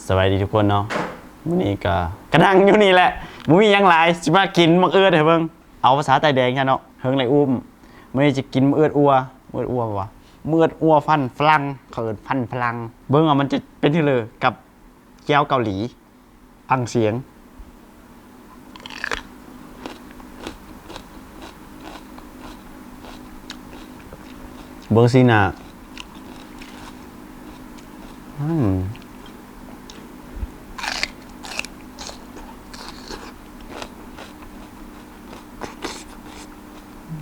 ສະບາຍດີທຸກຄົນເນາະ ມື້ນີ້ກະ ກະນັ່ງຢູ່ນີ້ແຫຼະ ບໍ່ມີຫຍັງຫຼາຍ ຊິມາກິນໝາກເອືອດໃຫ້ເບິ່ງ ເອົາພາສາໃຕ້ແດງຊະເນາະ ເຫິງໄດ້ອຸ້ມ. ມື້ນີ້ຈະກິນໝາກເອືອດອົ່ວ ໝາກເອືອດອົ່ວບໍ່ວະ ໝາກເອືອດອົ່ວຟັນຝຣັ່ງ ເຂົາເອີ້ນຟັນຝຣັ່ງ ເບິ່ງວ່າມັນຈະເປັນຈັ່ງໃດກັບແຈ່ວເກົາຫຼີ. ຟັງສຽງ ເບິ່ງສີໜ້າ ອືມ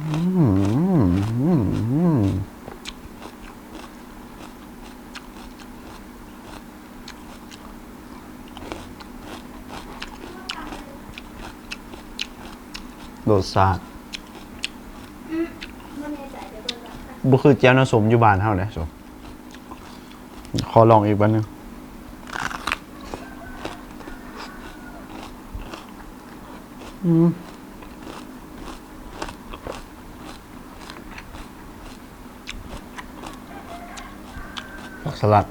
ອືມ ລົດຊາດ ບໍ່ຄືແຈ່ວນ້ຳສົ້ມຢູ່ບ້ານເຮົາເດ້ ຂໍລອງອີກບາດໜຶ່ງ ອືມ. ຜັກສະຫຼັດ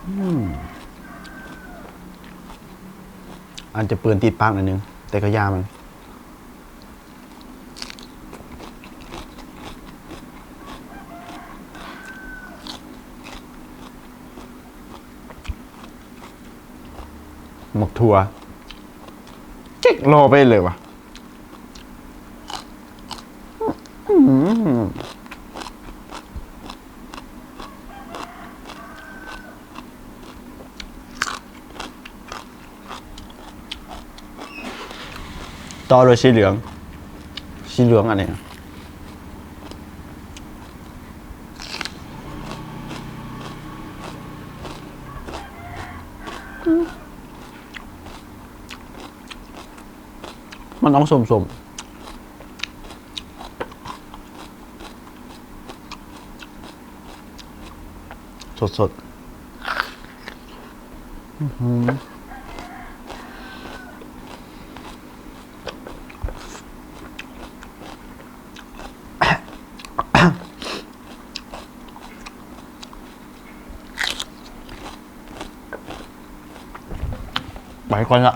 ອືມ ອາດຈະເປື້ອນຕິດປາກໜ້ອຍໜຶ່ງ ແຕ່ກະຢ່າມັນ. ໝາກຖົ່ວ ເຈັກລໍໄປເລີຍຫວາ ອືມ. ຕໍ່ດ້ວຍສີເຫຼືອງ ສີເຫຼືອງອັນນີ້ ມັນອອກສົ້ມໆ ສົດໆ ອື ໄປກ່ອນລະ.